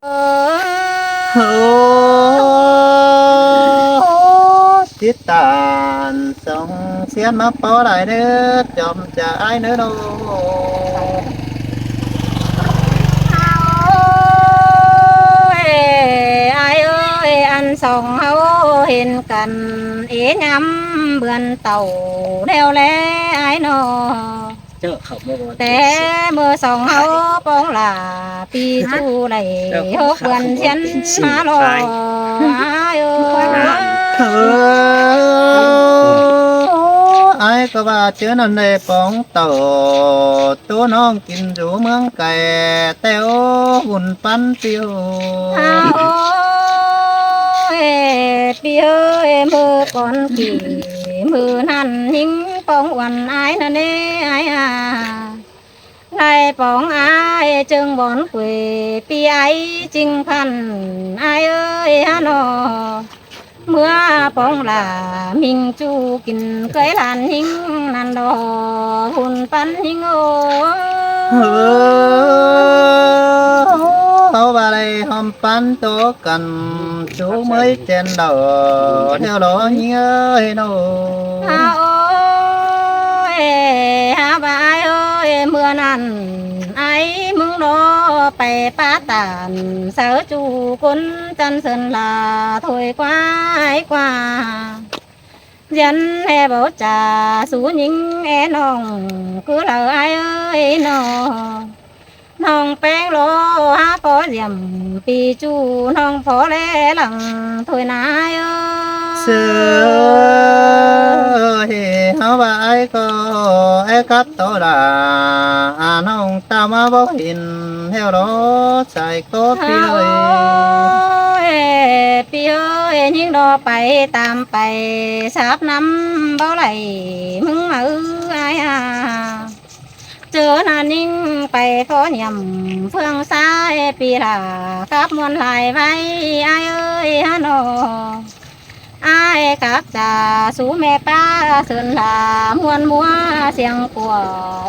ໂອ້ ຈິດຕານ ສົ່ງສຽງມາພໍຫຼາຍເດີ ຈອມຈະອາຍເດີໂນ. ເອີຍ ອ້າຍເອີຍ ອັນສອງເຮົາເຫັນກັນ ເອຍາມເບືອນເຕົາແລ້ວແລອ້າຍເນາະ. ແຕ່ເມື່ອສອງເຮົາປອງຫຼາ ປີຈູໄດ້ຫົກເດືອນຊຽນມາລໍ ອ້າຍເອີຍ ເອີ ອ້າຍກໍວ່າເຈີນັ້ນໄດ້ປອງເຕົ້າ ໂຕນ້ອງກິນຢູ່ເມືອງໄກ ແຕ່ໂອ້ ບຸນປັນປິວ ອ້າຍເອີຍ ປີເອີຍ ມື້ກ່ອນກີ້ ມື້ນັ້ນຍິງປອງອວນອ້າຍນັ້ນເດ ອ້າຍອາ ໄລ່ປອງອ້າຍຈຶ່ງບ່ອນກຸຍ ປີໄອຈິງພັນ ອ້າຍເອີຍຮະນໍ ເມື່ອປອງຫຼ້າມິງຈູກິນ ເຄີຍຫຼານຍິງນັ້ນດອກ ຮຸນປັນຍິງໂອ ເຮົາວ່າໄດ້ຫອມປັນໂຕກັນ ຊູເມີຍແຈນດອກ ແຖວລໍຍິງເອີຍໂນ ຫາໂອ ເອີຍ ຫາວ່າອ້າຍເອີຍ ເມື່ອນັ້ນອ້າຍມຶງລໍ ໄປປາຕານເຊົາຈູຄົນຈັນເຊີນລາ ຖອຍກວ່າອ້າຍກວ່າ ຢ້ານແຮ່ເວົ້າຈາສູ່ຍິງແອນ້ອງ ຄືລາວອ້າຍເອີຍນ້ອງ ນ້ອງແປ້ງລໍຫາພໍ່ຢ້ຽມ ປີຈູນ້ອງພໍ່ແລຫຼັງ ໂທຍນາເອີຍ ເຊີຍ ເຮົາວ່າອ້າຍກໍແອກັບໂຕລາ ອານ້ອງຕາມມາບໍ່ເຫັນແຖວລໍ ສາຍກໍປີເອີຍ ເອີຍ ປີເອີຍ ຍິງລໍໄປຕາມໄປ ສາບນຳບໍ່ໄຫຼ ມຶງມາອືອ້າຍອາ ເຈີນານິງໄປຂໍຢ້ຽມເຟືອງຊາຍ ປີລາກັບມ່ວນຫຼາຍໄວ້ ອ້າຍເອີຍຮະນໍ ອ້າຍກັບຈາສູ່ແມ່ປ້າເຊີນລາ ມ່ວນມົວສຽງກົວ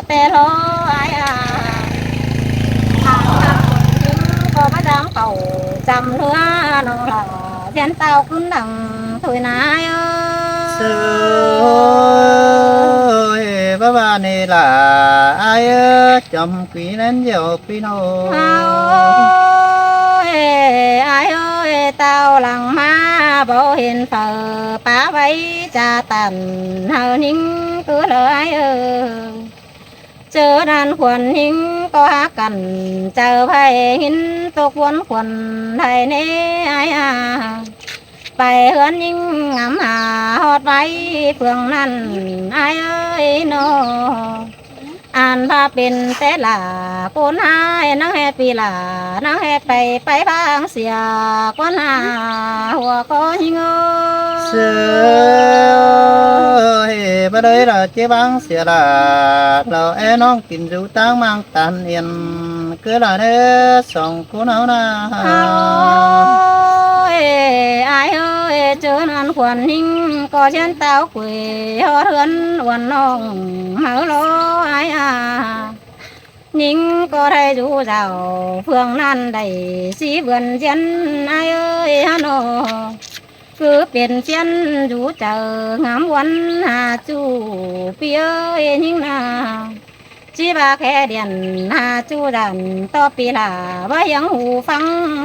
ແຕ່ລໍອ້າຍອາ ທາງທາງຄົນຍິງກໍມາຈາງເຂົ້າຈຳເຮືອນ້ອງລາ ແທນເຕົ້າຂຶ້ນດັງ ໂທຍນາເອີຍ ເຊີຍ ບໍ່ວ່ານີ້ລະ ອ້າຍເອີຍ ຈອມ ປີນັ້ນຢຽວປີໂນ ເຮົາເອີຍ ອ້າຍເອີຍ ຕາວຫຼັງມາ ບໍ່ເຫັນເຝົ້າປາໄວ້ຈາຕັນ ເຮົາຍິງຄືເລີຍເອີຍ ເຈີນັ້ນຄວນຍິງກໍຫາກັນ ເຈົ້າໄພຫິນຕົກວົນຄວັນໄທເນ ອ້າຍອາ ໄປເຮືອນຍິງງາມຫາຮອດໄວ້ເຟືອງນັ້ນ ອ້າຍເອີຍເນາະ ອັນວ່າເປັນແຕ່ລາຄົນຮ້າຍ ນາງແຮດປີລາ ນາງແຮດໄປໄປບາງເສຍ ຄວັນຫາຫົວກໍຍິງເອີຍ ເຊີຍ ບໍ່ໄດ້ລະເຈບາງເສຍລາ ລາວແອນ້ອງກິນຢູ່ຕາງມັງ ຕັນເອັນ ຄືລະເດີ ສອງຄົນເຮົານາ ໂອ້ຍ ອ້າຍເອີຍ ເຈີນັ້ນຄວັນຍິງ ກໍຊຽນຕາວກຸຍ ຮອດເຮືອນອວນນ້ອງ ເຮົາລໍອ້າຍອາ ຍິງກໍໄດ້ຢູ່ເຈົ້າ ເຟືອງນັ້ນໄດ້ສີ່ເດືອນຊຽນ ອ້າຍເອີຍຮະນໍ ຄືເປັນຊຽນຢູ່ເຈົ້າ ງາມວັນຫາຈູ ປີເອີຍຍິງນາ ຊິວ່າແຄ່ດຽນຫາຈູດານ ຕໍ່ປີລາ ວ່າຍັງຫູຟັງ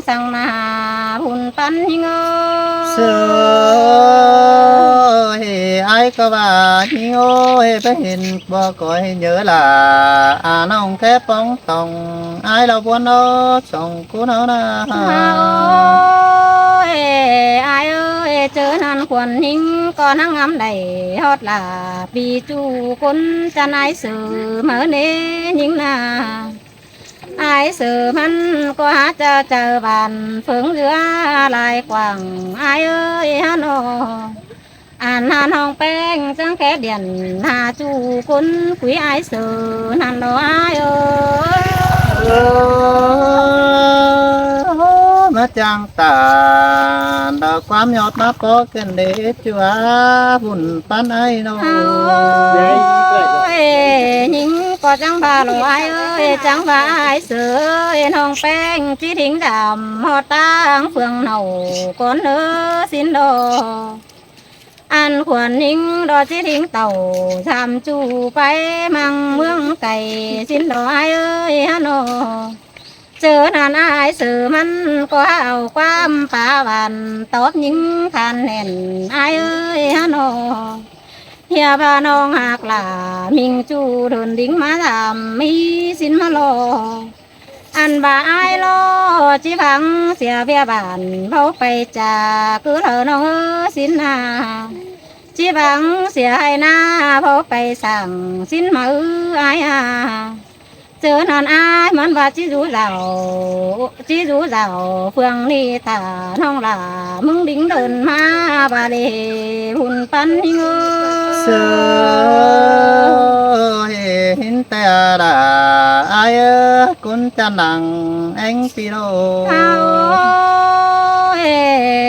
ສັ່ງມາຫາບຸນປັນຍິງເອີຍ ເຊີຍ ອ້າຍກໍວ່າຍິງໂອຍ ໄປເຫັນບໍ່ກໍໃຫ້ເຍີລະ ອານ້ອງແທ້ປອງ ຕ້ອງອາຍລາວບົວເນາະ ສອງຄົນເຮົານະ ໂອ້ຍ ອາຍເອີຍ ເຈີນັ້ນຄວັນຍິງ ກໍນາງງາມໄດ້ຮອດລາ ປີຈູຄົນຈັນອາຍເສີມເນຍິງນາ ອາຍເສີມັນກໍຫາຈະເຈີບ້ານເຟີງເຫຼືອຫຼາຍກວ້າງ ອາຍເອີຍຫານ້ອງ ອັນຫານ້ອງແປ້ງຈັ່ງແຄດຽນ ຫາຈູຄົນຄຸຍອາຍເສີນັ້ນດອກອາຍເອີຍ ເອີ ມາຈ້າງຕານດອກຄວາມຍອດມາພໍ້ກັນເດຈົວ ບຸນປັນອາຍນ້ອງ ເອີຍ ຍິງ ກໍຈັ່ງວ່າຫຼໍອ້າຍເອີຍ ຈັ່ງວ່າອ້າຍເສີຍ ນ້ອງແປ້ງຈິຖິ້ງດຳ ຮອດຕ່າງເຟືອງເນົ່າ ກ່ອນເນີສິນດອກ ອັນຂວັນຍິງດອກຈິຖິ້ງເຕົ້າ ສາມຈູໄປມັງເມືອງໄກ ສິນດອກອ້າຍເອີຍຫັ້ນນໍ ເຈີນັ້ນອ້າຍເສີຍ ມັນກໍເອົາຄວາມປາຫວານ ຕອບຍິງຄານແໜ້ນອ້າຍເອີຍຫັ້ນນໍ ເຮຍວ່ານ້ອງຮັກຫຼ້າ ມິງຈູເດີນດິງມາຖາມ ມີສິນມາຫຼໍ ອັນວ່າອ້າຍຫຼໍ ຈິຟັງເສຍເວຍບານ ເວົ້າໄປຈາຄືເລີນ້ອງເອີຍສິນນາ ຈິຟັງເສຍໄຮ່ນາ ເວົ້າໄປສ້າງສິນມາເອີຍອ້າຍອາ ເຈີນັ້ນອ້າຍມັນວ່າຈິຢູ່ເຈົ້າ ຈິຢູ່ເຈົ້າ ເຟືອງນີ້ຖ້ານ້ອງຫຼ້າ ມຶງດິງເດີນມາ ວ່າເລບຸນປັນຫິງເອີຍ ເຊີຍ ເຫັນແຕ່ລະອ້າຍເອີຍ ກຸນຈະນັ່ງແອງປີໂລ ເອົາເອີ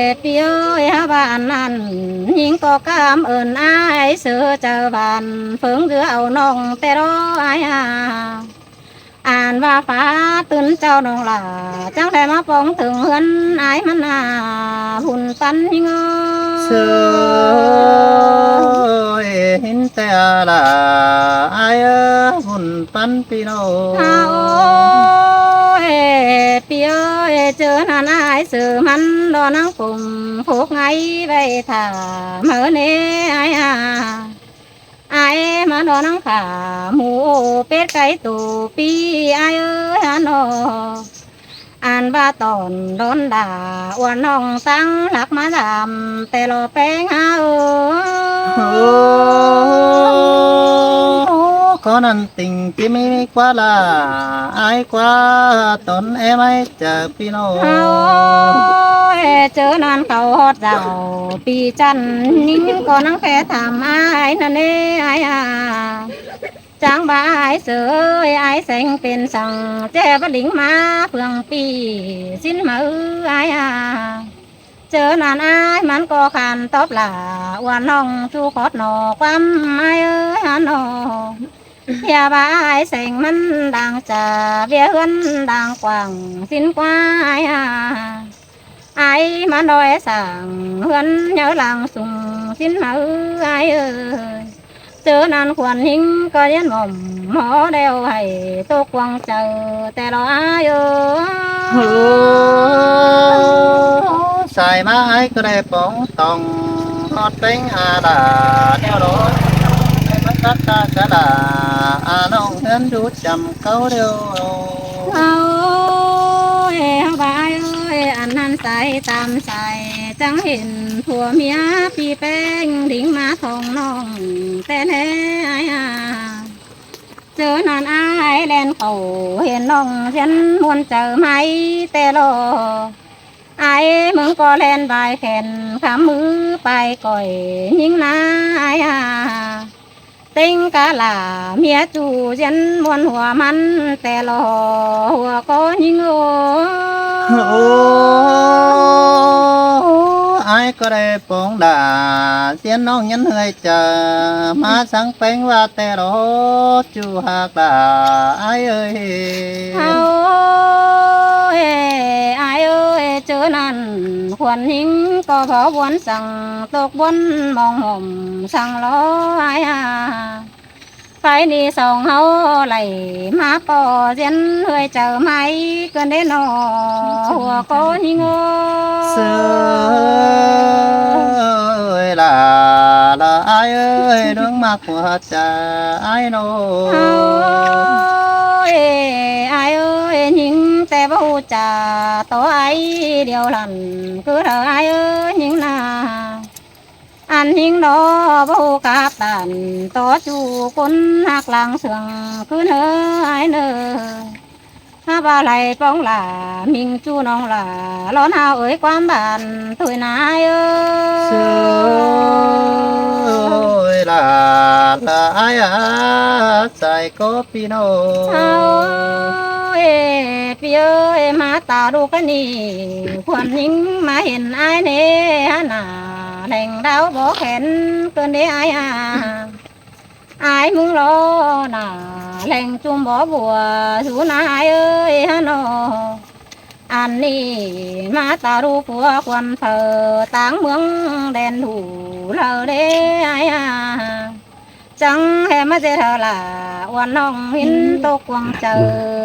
ຍ ປີເອີຍ ຫາວ່າອັນນັ້ນ ຍິງກໍກາມເອີ້ນອ້າຍ ເຊີເຈົ້າຫວານ ເຟີງເຫຼືອເອົານ້ອງແຕ່ລະອ້າຍອາ ອ່ານວ່າຟ້າຕື່ນເຈົ້ານ້ອງຫຼ້າ ຈັ່ງໄດ້ມາປ່ອງເຖິງເຮືອນອ້າຍມັນນາ ບຸນປັນຫິງເອີຍ ເຊີຍ ເຫັນແຕ່ລະອ້າຍເອີຍ ບຸນປັນປີໂລ ເອົາເອີຍ ປີເອີຍ ເຈີນັ້ນອ້າຍເສີຍ ມັນດອນນາງກົມ ໂພກໄງໄວ້ຖ້າ ເມີເນອ້າຍອາ ອ້າຍມານອນນັງຂ້າ ໝູເປັດໄກ່ໂຕປີ ອ້າຍເອີຍຫັ້ນນໍ ອັນວ່າຕອນດອນດາ ອວນນ້ອງຕັ້ງຫຼັກມາດາມ ແຕ່ລະແປ້ງຫາເອີຍ ໂອ້ ຂໍນັ້ນຕິ່ງຈິມີກວ່າລາ ອ້າຍກວ່າຕອນແອໄມ້ ຈາກພີ່ນ້ອງ ເອົາເອີຍ ເຈີນັ້ນເຂົາຮອດເຈົ້າ ປີຈັນຍິງກໍນັ່ງແພຖາມອ້າຍນັ້ນເນ ອ້າຍອາ ຈັ່ງວ່າອ້າຍເສີຍ ອ້າຍແສງເປັນສັງ ແຈບະດິງມາເຟືອງປີ ສິນມາເອີຍອ້າຍອາ ເຈີນັ້ນອ້າຍມັນກໍຄານຕອບຫຼ້າ ວ່ານ້ອງສູ່ຂອດໜໍ ຄວາມອ້າຍເອີຍຫັ້ນນໍ ຢ່າວ່າອ້າຍແສງມັນດ່າງຈາ ເວຍເຮືອນດ່າງກວ້າງ ສິນກວ້າງອ້າຍອາ ອ້າຍມັນດອຍສ້າງເຮືອນໃຫຍ່ຫຼັງສູງ ສິນເອີຍອ້າຍເອີຍ ເຈີນັ້ນຄວນຫິງກໍຍັນໝອມ ໝໍແລ້ວໃຫ້ຕົກກວາງເຈີ ແຕ່ລະອ້າຍເອີຍ ໂອ້ ສາຍມາອ້າຍກໍໄດ້ປອງ ຕ້ອງຮອດແປງອາດາ ແນວໂລໃນບັນດາຕາສາລາ ອານ້ອງເຮືອນຢູ່ຈຳເກົ່າດຽວ ເອົາເອີຍ ເອົາບາຍເອີຍ ອັນນັ້ນສາຍຕາມສາຍ ຈັ່ງເຫັນຜົວເມຍປີແປ້ງ ດິງມາທ້ອງນ້ອງແຕ່ແທ້ ເຈີນັ້ນອ້າຍແລ່ນເຂົ້າ ເຫັນນ້ອງຊຽນມ່ວນໃຈໄໝແຕ່ລະ ອ້າຍມຶງກໍແລ່ນບາຍແຂນ ຄຳມືປາຍກ້ອຍຍິງນາອ້າຍອາ ເຕັງກະຫຼ້າເມຍຈູຊຽນມ່ວນຫົວມັນແຕ່ລະ ຫົວກໍຍິງໂອ ໂອ້ ອ້າຍກໍໄດ້ປອງດາ ຊຽນນ້ອງຍັນເຮືອຍຈາ ມາສັງແປງວ່າແຕ່ລະ ຈູຮັກຫຼ້າອ້າຍເອີຍ ເອົາເອີຍ ອ້າຍເອີຍ ເຈີນັ້ນຄວັນຍິງກໍພໍບວນສັງ ຕົກບົນມອງຫົ່ມສັງລໍອ້າຍອາ ໄຟນີ້ສອງເຮົາໄຫຼມາປໍຊຽນເຮືອຍຈາໄໝເກີນເດນໍ ຫົວກໍຍິງໂອ ເຊີຍ ຫຼ້າ ຫຼ້າອ້າຍເອີຍ ດວງມັກຫົວໃຈອ້າຍໂນ ເອີຍ ອ້າຍເອີຍ ຍິງແຕ່ບໍ່ຮູ້ຈາ ຕໍ່ອ້າຍດຽວຫັ້ນ ຄືເທື່ອອ້າຍເອີຍ ຍິງນາ ອັນຍິງນໍບໍ່ຮູ້ກາບຕານ ຕໍ່ຈູຄົນຮັກຫຼັງເຊື່ອງ ຄືເນີອ້າຍເນີ ຫາວ່າໄຫຼປ້ອງຫຼ້າ ມິງຈູນ້ອງຫຼ້າ ລອນຫາເອີຍຄວາມບານ ໂທຍນາອ້າຍເອີຍ ເຊີຍ ຫຼ້າ ຫຼ້າອ້າຍອາ ໃສກໍພີ່ນ້ອງ ເອີຍ ພີ່ເອີຍ ມາຕາລູກນີ້ ຄວນຍິງມາເຫັນອ້າຍເນ ຫາໜ້າແຫຼ່ງດາວບໍ່ແຂນ ເກີນເດອ້າຍອາ ອາຍມຶງລໍໜ້າ ແຫຼ່ງຈຸມບໍ່ບົວ ສູນາຍເອີຍຫັ້ນນໍ. ອັນນີ້ມາຕາລູຜົວຄວນເຝີ ຕ່າງເມືອງແດນດູເລີເດ້ອາຍອາ. ຈັ່ງແຮມາເຈເທີລາ ອວນນ້ອງວິນຕົກກວາງເຈີ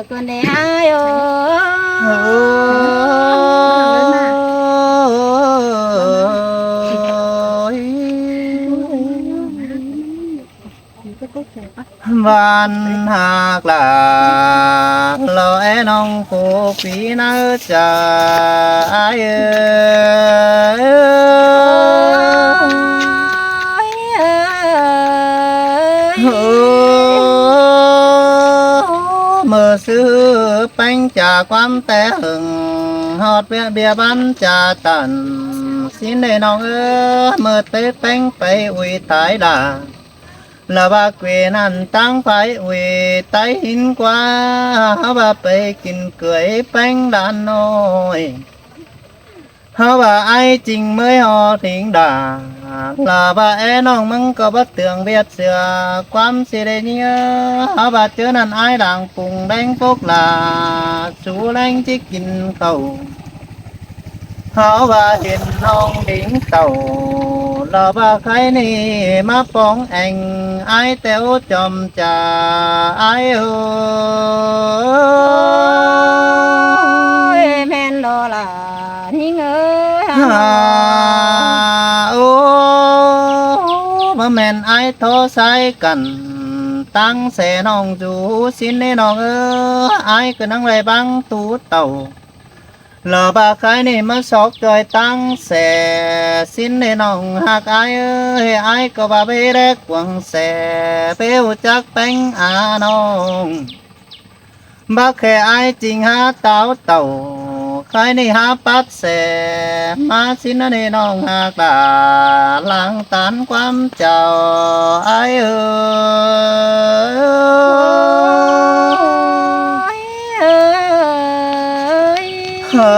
ເກີນເດອາຍເອີຍ. ບ້ານຮັກຫຼາ ລໍແອນ້ອງຜູ້ປີນາຈາອາຍເອີຍ. ໂອ້ ເມື່ອຊື້ແປ້ງຈາກຄວາມແຕ່ເຫິງ ຮອດເວຍເບຍບ້ານຈາຕັນ ຊິນເດນ້ອງເອີຍ ເມື່ອເຕະແປ້ງໄປອຸຍຕາຍລາ ລະວ່າເກວນັ້ນຕັ້ງໄຟອຸຍໃຕ້ຫີນກວ່າ ເຮົາວ່າໄປກິນເກືອຍແປ້ງຫຼານນ້ອຍ ເຮົາວ່າອ້າຍຈິງເມີຍຮອດຫິງດາ ລະວ່າແອນ້ອງມຶງກໍບໍ່ເຕືອງວຽດເສືອ ຄວາມຊິໄດ້ເຍອ ເຮົາວ່າເຈີນັ້ນອ້າຍຫຼາງປຸງແດງປົກຫຼາ ສູ່ແລງຈິກິນເຂົ້າ ເຮົາວ່າເຫັນນ້ອງດິງເຕົ້າ ລະວ່າໃຄນີ້ມາປອງແອງ ອ້າຍແຕ້ວຈອມຈາອ້າຍເອີຍ. ໂອ້ຍ ແມ່ນດອລາຍິງເອີຍ ຫາ ໂອ້ ບໍ່ແມ່ນອ້າຍທໍສາຍກັນ ຕັ້ງແສນ້ອງຢູ່ຊິນເດ້ນ້ອງເອີຍ ອ້າຍກໍນັ່ງໄດ້ບັງຕູເຕົ້າ ລະບາກຄາຍນີ້ມາຊອກຈອຍຕັ້ງແສ ຊິນເດ້ນ້ອງຮັກອ້າຍເອີຍ ອ້າຍກໍວ່າໄປແລກກວາງແສ ໄປຮູ້ຈັກແປ້ງອານ້ອງ ບັກແຄ່ອ້າຍຈິງຫາຕາວເຕົ້າ ຄາຍນີ້ຫາປັດແສ ມາຊິນເດ້ນ້ອງຮັກຫຼາ ລ້າງຕານຄວາມເຈົ້າອ້າຍເອີຍ. ເອີຍ ເອີຍ ເອີ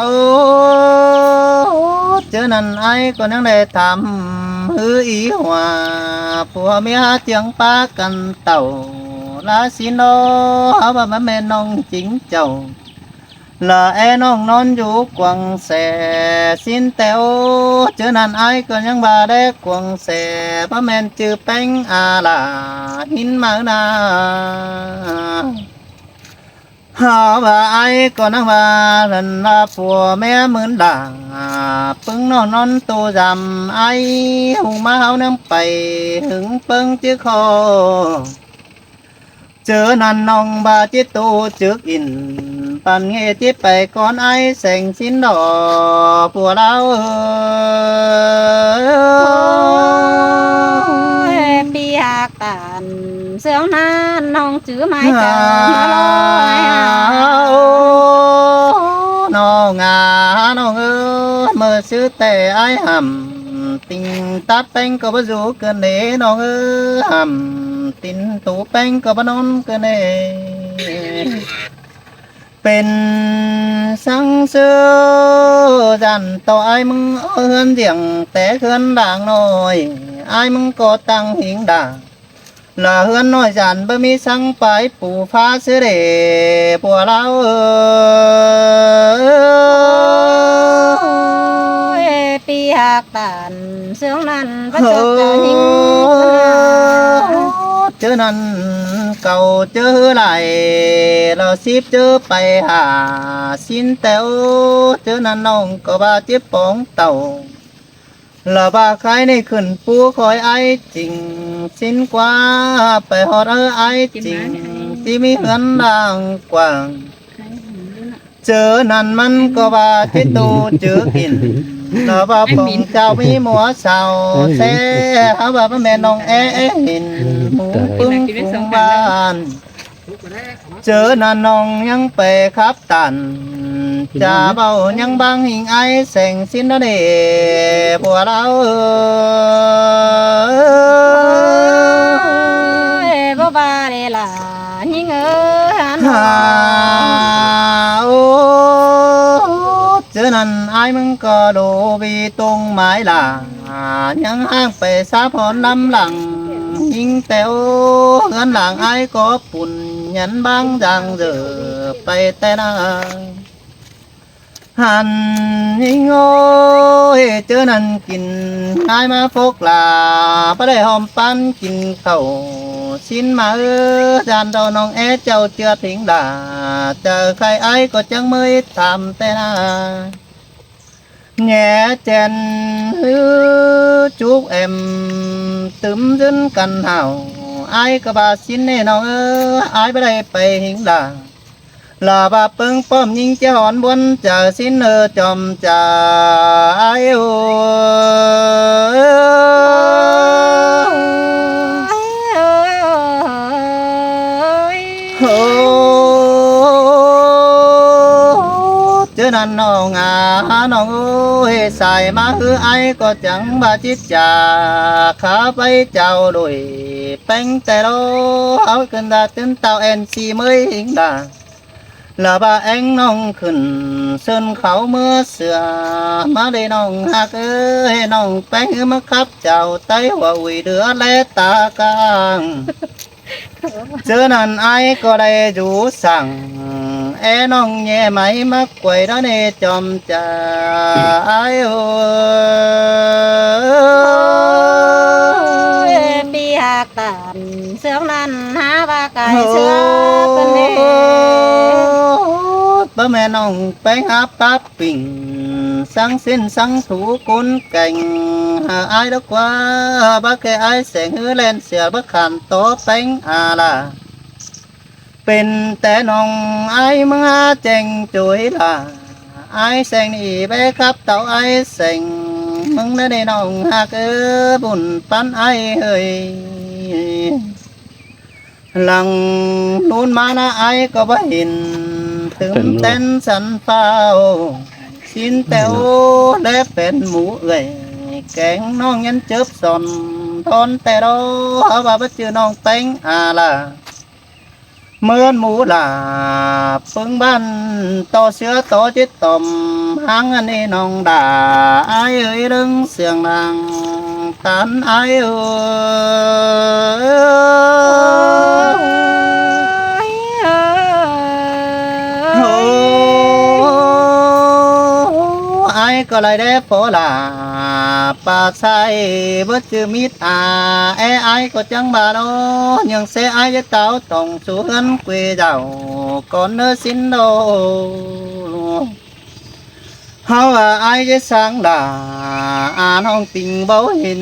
ຍ ເຈີນັ້ນອ້າຍກໍຍັງໄດ້ຖາມ ຄືອີຫົວ ຜົວເມຍຈຽງປາກັນເຕົ້າ ລາຊິນເນາະ ເຮົາວ່າມັນແມ່ນນ້ອງຈິງເຈົ້າ ລະແອນ້ອງນອນຢູ່ກວາງແສ ຊິນແຕ້ວ ເຈີນັ້ນອ້າຍກໍຍັງວ່າແລກກວາງແສ ບໍ່ແມ່ນຈື່ແປ້ງອາຫຼາ ຫີນມານາ ຫາວ່າອ້າຍກໍນັ່ງວ່ານັ້ນວ່າຜົວເມຍໝື່ນດາ ປຶ້ງນອນນອນໂຕຢາມອ້າຍ ຫຸງມາເຮົານຳໄປ ຫຶງເປິງຈື່ຄໍ ເຈີນັ້ນນ້ອງບາຈິໂຕຈຶກອິນ ປັນເງຈິໄປກ່ອນອ້າຍແສງສິນດອກ ຜົວລາວເອີຍ ປີຮັກຕານ ເຊື່ອງນັ້ນນ້ອງຈື່ໝາຍຈັນມາລອຍ ນ້ອງອາ ນ້ອງເອີຍ ເມື່ອຊື່ແຕ່ອ້າຍຫຳ ຕິງຕັດແປ້ງກໍບໍ່ຢູ່ເກີນເດ ນ້ອງເອີຍ ຫຳ ຕິນຕູແປ້ງກໍບໍ່ນອນເກີນເດ ເປັນສັງເສືອ ຢ້ານຕໍ່ອ້າຍມຶງເອົາເຮືອນຢຽງ ແຕ່ເຮືອນດາງນ້ອຍ ອ້າຍມຶງກໍຕັ້ງຫິງດາ ລະເຮືອນນ້ອຍຢ້ານບໍ່ມີສັງປາຍປູຝາເສເດ ຜົວລາວເອີຍ ປີຮັກຕານ ເຊື່ອງນັ້ນປະເສີດຈະຍິ່ງ ເຈີນັ້ນເກົ່າເຈີຫຼາຍ ລະສິບເຈີໄປຫາ ຊິນແຕ້ວ ເຈີນັ້ນນ້ອງກໍວ່າເຈັບປອງເຕົ້າ ລະວ່າຄາຍນີ້ຂຶ້ນປູຄອຍອ້າຍຈິງ ຊິນກວ່າໄປຮອດເອີອ້າຍຈິງ ຊິມີເຮືອນລ່າງກວ້າງ ເຈີນັ້ນມັນກໍວ່າຈິໂຕຈຶກອິນ ລະວ່າປອງເຈົ້າມີໝໍສາວແຊ ຫາວ່າມັນແມ່ນນ້ອງແອເຫັນ ໝູປຶ້ງຝູງບ້ານ ເຈີນັ້ນນ້ອງຍັງໄປຂັບຕັນ ຈາເວົ້າຍັງບາງຫິງອ້າຍແສງສິນນະເດ ຜົວລາວເອີຍ ບໍ່ວ່າເດລາ ຍິງເອີຍ ຫາ ໂອ້ ເຈີນັ້ນອ້າຍມຶງກໍໂດບີຕົງໝາຍລາ ຍັງຫາກໄປສາພອນນຳຫຼັງ ຍິງແຕ່ໂອ ເຮືອນຫຼັງອ້າຍກໍປຸ້ນ ຍັນບາງຢ່າງເດີ ໄປແຕ່ນາ ຫັ້ນຍິງໂອຍ ເຈີນັ້ນກິນ ອ້າຍມາຟອກຫຼ້າ ບໍ່ໄດ້ຫອມປານກິນເຂົ້າ ຊິນມາເອີ ຢ້ານດອກນ້ອງແອເຈົ້າເຈື່ອດຫິງຫຼ້າ ຈະໄຄອ້າຍກໍຈັ່ງເມີຍຖາມແຕ່ນາ ແຫຍ່ແຈນ ຮື ຈຸກແອມ ຕຶມຢືນກັນຫາວ ອ້າຍກໍວ່າຊິນເອີນ້ອງເອີ ອ້າຍບໍ່ໄດ້ໄປຫິງຫຼ້າ ລາບາເປິງປ້ອມຍິງຈະຫອນບວນຈາ ຊິນເອີຈອມຈາ ອ້າຍເອີຍ ໂອ້ ເຈີນັ້ນນ້ອງອາ ນ້ອງເອີຍ ສາຍມາຄືອ້າຍກໍຈັ່ງວ່າຈິດຈາ ຂ້າໄປເຈົ້າໂດຍ ແປ້ງແຕ່ລອ ເອົາຂຶ້ນດາຕື່ນເຕົ້າແອນຊີເມີຍຫິງດາ ລະບາແອງນ້ອງຂຶ້ນ ເຊີນເຂົາເມືອເສືອ ມາເລີຍນ້ອງຮັກເອີຍ ນ້ອງແປ້ງມາຂັບເຈົ້າ ໄຕ້ຫົວອຸຍເດືອແລຕາກາງ ເຈີນັ້ນອ້າຍກໍໄດ້ຢູ່ສັງ ແອນ້ອງແຍ່ໄໝມາກວຍດອເນຈອມຈາ ອ້າຍເອີຍ ປີຮັກຕານເຊື່ອງນັ້ນ ຫາວ່າກາຍເຊື່ອເພິ່ນເດ ບໍ່ແມ່ນນ້ອງແປ້ງຫາປັບ ປິງ ສັງສິນສັງຖູກຸນແກ່ງ ຫາອ້າຍດອກວ່າ ບັກແຄ່ອ້າຍແສງ ຮືແລ່ນເສືອບັກຂັນຕໍ່ແປ້ງອາລາ ເປັນແຕ່ນ້ອງອ້າຍເມືອແຈ້ງໂຈຍລາ ອ້າຍແສງນີ້ແບກັບເຕົ້າອ້າຍແສງ ມຶງໄດ້ນ້ອງຮັກເອີ ບຸນປັນອ້າຍເອີຍ ຫຼັງນູນມານະອ້າຍກໍບໍ່ເຫັນ ຕຶມແຕ່ນສັນຟ້າວ ຊິນແຕ່ໂອ ແລເປັນໝູເອື້ອຍ ແກງນ້ອງຍັນເຈີບສອນ ທອນແຕ່ດອ ເຮົາວ່າບໍ່ຈື່ນ້ອງແປ້ງອາລາ ເມີນໝູຫຼາ ປຶງບ້ານຕໍ່ເສືອຕໍ່ຈິດຕອມ ຫາງອັນນີ້ນ້ອງດາ ອ້າຍເອີຍເລິງ ເສຍງນາງຕານອ້າຍເອີຍ ໂອ້ ອ້າຍກໍໄລແດ່ພໍລາ ປາໄຊເບິດຈື່ມິດອາ ແອອ້າຍກໍຈັ່ງບາໂລ ຍັງເສອ້າຍຈະເຕົ້າຕ້ອງສູ່ເຮືອນກຸຍເຈົ້າ ກ່ອນເດີສິນໂດ ເຮົາວ່າອ້າຍຈະສ້າງດາ ອານ້ອງປິງເບົາເຫັນ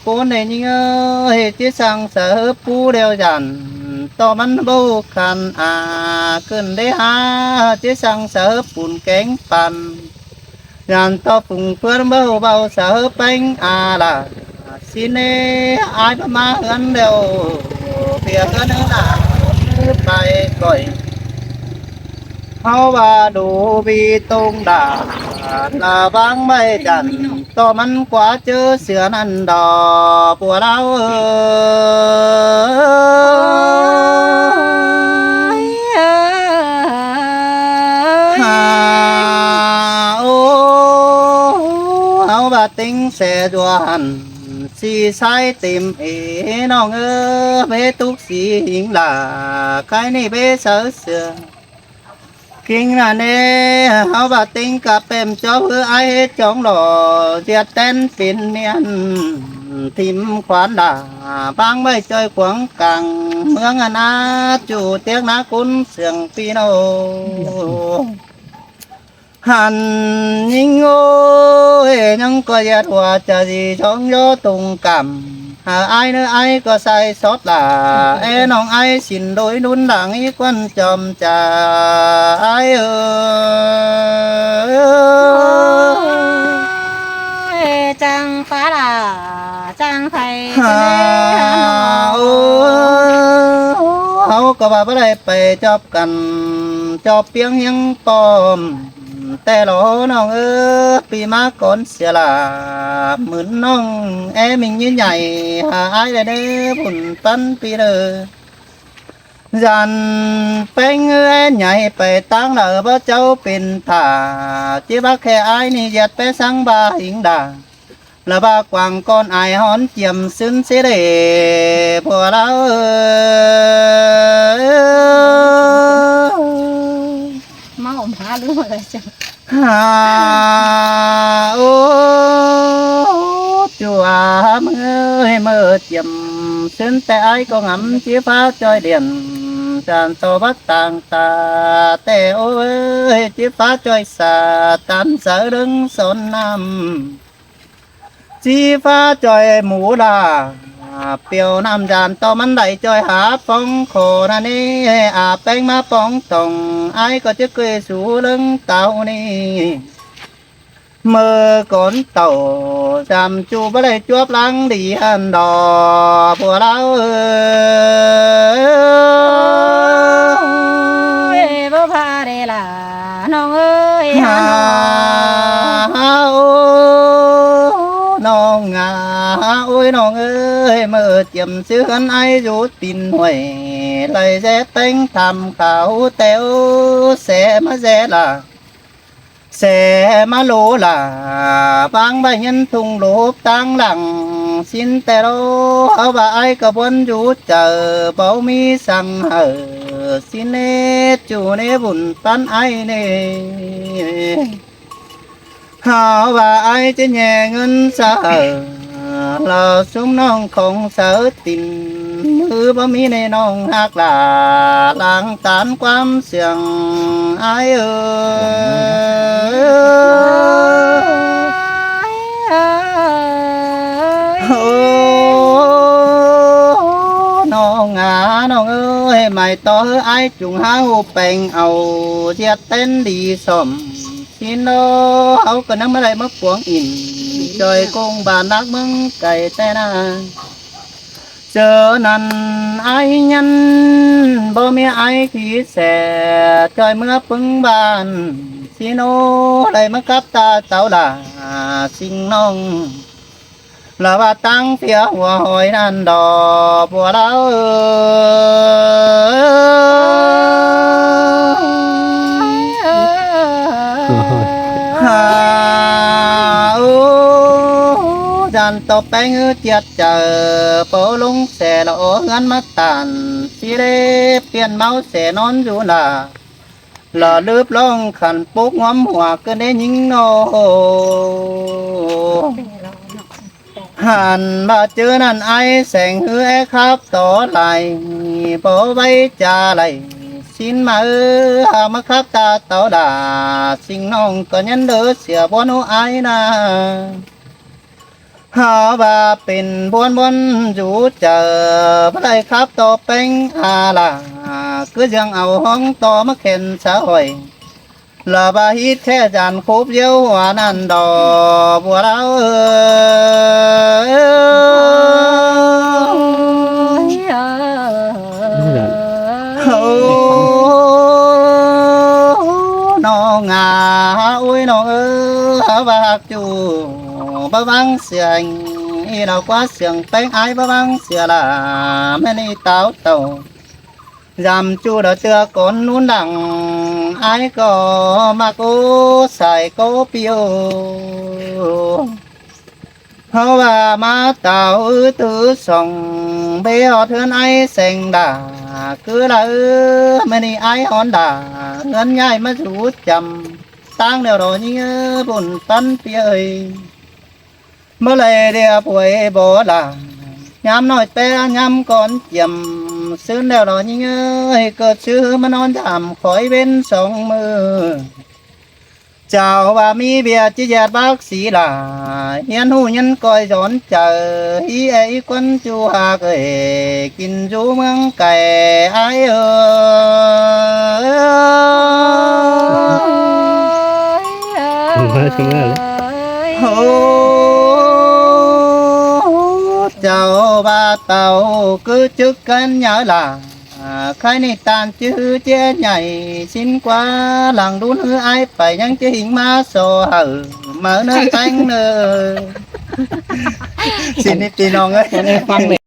ໂກນໄດ້ຍິງເອີຍ ຈະສ້າງສະເຫີບປູດຽວຢ້ານ ຕໍ່ມັນເບົາຄັນອາ ຂຶ້ນໄດ້ຫາ ຈະສ້າງສະເຫີບປູນແກງປັນ ຢ້ານຕໍ່ຝູງເພື່ອນເບົາເບົາ ສະເຫີບແປ້ງອາລາ ຊິເນ ອາຍມາເຮືອນແລ້ວ ເບຍເຮືອນເອີນາ ໄປກ່ອຍ ເຮົາວ່າດູບີຕົງດາ ລະວັງໄວ້ຈັນ ຕໍ່ມັນກວ່າເຈີເສືອນັ້ນດອກ ປົວລາວເອີຍ ຫາ ໂອ້ ເຮົາວ່າເຕັງແສດວນ ສີຊາຍເຕັມເອ ນ້ອງເອີຍ ເບຕຸກສີຫິງຫຼາ ໄຄນີ້ເບເສືອ ຄິງນະເນ ເຮົາວ່າຕິງກະເປັມຈອບ ຄືອ້າຍເຮັດຈອງຫຼໍ່ ຈຽດແຕ່ນເປັນມຽນ ຖິ້ມຂວານດາ ບາງໄວ້ຈ່ອຍຂວາງກາງ ເມືອງອະນາ ຈູຕຽກນາກຸນເຊື່ອງປີໂນ ຫັ້ນຍິງໂອຍ ຍັງກໍຢາດຫົວໃຈ ຈອງຍໍຕຸງກຳ ຫາອ້າຍເນີ ອ້າຍກໍໃສ່ສອດຫຼາ ແອນ້ອງອ້າຍສິນໂດຍນຸນຫຼັງ ອີກວັນຈອມຈາ ອ້າຍເອີຍ ຈັ່ງປາລາ ຈັ່ງໄຜ ຫາ ໂອ ເຮົາກໍວ່າບໍ່ໄດ້ໄປຈອບກັນ ຈອບປຽງຮຽງປ້ອມ ແຕ່ຫຼໍນ້ອງເອີຍ ປີມາກ່ອນເສຍຫຼາ ໝືນນ້ອງແອມິງຍືນໃຫຍ່ ຫາອ້າຍແລເດີ ບຸນປັນປີເດີ ຢ້ານແປ້ງເອີຍໃຫຍ່ໄປຕ່າງລາວ ບໍ່ເຈົ້າເປັນທ່າ ຈິວ່າແຄ່ອ້າຍນີ້ຢາດໄປສັງບາຫິງດາ ລະວ່າກວາງກ່ອນອາຍຫອນຈຽມຊຶນເສເດ ຜົວລາວເອີຍ. ເມົາຫາລືມອະໄລຈັງ ຫາ ໂອ້ ຈົວເມື່ອຍເມີຈຽມຊຶນ ແຕ່ອາຍກໍງຳຈີຟ້າຈ່ອຍດຽນ ຈານຕໍ່ບັກຕ່າງຕາ ແຕ່ໂອ້ຍ ຈີຟ້າຈ່ອຍສາ ຕານສາເລິງສອນນ້ຳ ຈີຟ້າຈ່ອຍໝູລາ ປ່ຽວນ້ຳຈານຕໍ່ມັນໄຫຼຈ່ອຍຫາຟອງຂໍນະເນ ອາແປ້ງມາປອງຕ່ອງ ອາຍກໍຈະເຄີຍສູ່ເລິງເຕົານີ້ ເມີກ່ອນເຕົາ ຈຳຈູບໍ່ໄດ້ຈວບຫຼັງດີຫັ້ນດອກ ຜົວລາວເອີຍ. ໂອ້ຍ ບໍ່ພາເດລາ ນ້ອງເອີຍ ຫາ ຫາ ໂອ້ ນ້ອງຫາ ໂອ້ຍ ນ້ອງເອີຍ ເມີຈຽມຊຶນອາຍຢູ່ຕີນຫ້ວຍ ໄລ່ແຊແປ້ງທຳຂາວແຕ້ວ ແຊມາແຊລາ ແຊມາໂລລາ ວາງໄວ້ເຮືອນທຸ່ງໂລບຕາງຫຼັງ ຊິນແຕ່ໂລ ເອົາວ່າອາຍກະບວນຢູ່ໃຈ ບໍ່ມີສັງເຫີ ຊິເນດຢູ່ໃນບຸນປັນອາຍເນ ເຮົາວ່າອາຍຈະແຍ່ເງິນສາເຫີ ລາວຊຸມນ້ອງຂອງສາວຕິນ ຄືບໍ່ມີໃນນ້ອງຮັກຫຼ້າ ລ້າງຕານຄວາມເຊື່ອງ ອາຍເອີຍ. ໂອ້ ນ້ອງອາ ນ້ອງເອີຍ ໝາຍຕໍ່ເຮີ ອາຍຈຸງຫາຮູບແປງເອົາ ສຽດແຕ່ນດີສ້ອມ ຊິນໂອ ເຮົາກໍນຳມາໄດ້ມາປວງອິນ ຈ່ອຍກົງບ້ານນາກເມືອງໄກແຕ່ນານ ເຈີນັ້ນອາຍຍັນ ບໍ່ມີອາຍຂີ້ແສ ຈ່ອຍເມືອປຶງບ້ານ ຊິນໂອ ໄດ້ມາກັບຕາເຕົາຫຼ້າ ຊິງນ້ອງ ລະວ່າຕັ້ງເພຍຫົວຫອຍນັ້ນດອກ ຜົວລາວເອີຍ. ຫາ ໂອ້ ຈານຕໍ່ແປງເອີຍ ຈຽດເຈີ ເປົາລົງແສລະອໍເຮືອນມາຕານ ຊິເລປ່ຽນເມົາແສນອນຢູ່ໜ້າ ລະລືບລອງຂັນປຸກຫວມຫົວເກີນໄດ້ຍິງໂນ ຫັນວ່າເຈີນັ້ນອາຍແສງຫືອແອຄັບຕໍ່ໄຫຼ ບໍ່ໄວ້ຈາໄຫຼ ຊິນມາເອີ ຫາມາຄັບຕາເຕົາດາ ຊິງນ້ອງກໍຍັນເດີເສຍບໍ່ໂນອາຍນາ ຫາວ່າເປັນບວນບອນຢູ່ເຈີ ບໍ່ໄດ້ຂັບຕໍ່ແປງອາລາ ຄືຍັງເອົາຫ້ອງຕໍ່ມາແຂນສາຫອຍ ລະວ່າຮີດແຄ່ຈານຄົບຢຽວຫົວນັ້ນດອກ ຜົວລາວເອີຍ. ໂອ້ ນ້ອງອາ ໂອ້ຍ ນ້ອງເອີຍ ເຮົາວ່າຮັກຈູ ບໍ່ຫວັງເສຍ ລາວກວ່າສຽງແປ້ງອາຍ ບໍ່ຫວັງເສຍລາ ແມ່ນອີຕາວເຕົາ ຢາມຈູລະເທື່ອກ່ອນໜູນຫຼັງ ອາຍກໍມັກໂອສາຍກໍປິວ ເພາະວ່າມາຕາວອື້ອຕື້ສອງ ເບຮອດເຮືອນອ້າຍແສງດາ ຄືລະເອີ ມື້ນີ້ອ້າຍຮອນດາ ເຮືອນຍ້າຍມາຢູ່ຈຳ ຕ່າງແນວດອກຍິງເອີ ບຸນປັນປີເອີຍ ເມື່ອໃດເດຍພວຍບໍ່ລາ ຍາມນ້ອຍແຕ່ຍາມກ່ອນຈຽມ ຊືນແລ້ວດອກຍິງເອີຍ ເກີດຊື່ມານອນຢາມ ຄອຍເວັນສອງມື້ ເຈົ້າວ່າມີເບຍຈິແຍດບັກສີຫຼາ ຮຽນຮູ້ຍັນກ່ອຍສອນໃຈ ອີແອອີຄວັນຈູຮາກເອີຍ ກິນຢູ່ເມືອງໄກອ້າຍເອີຍ. ໂອ້ ເຈົ້າວ່າເຕົາຄືຈຶກກັນຍາລາ ໃຄນິທານຈື່ເຈຍໃຫຍ່ ຊິນກວ່າຫຼັງດຸນ ຄືອ້າຍໄປຍັງຈະຫິງມາສໍເຮົາ ມາເນີແຕງເນີ ຊິນນີ້ພີ່ນ້ອງເອີຍ ຟັງເລີຍ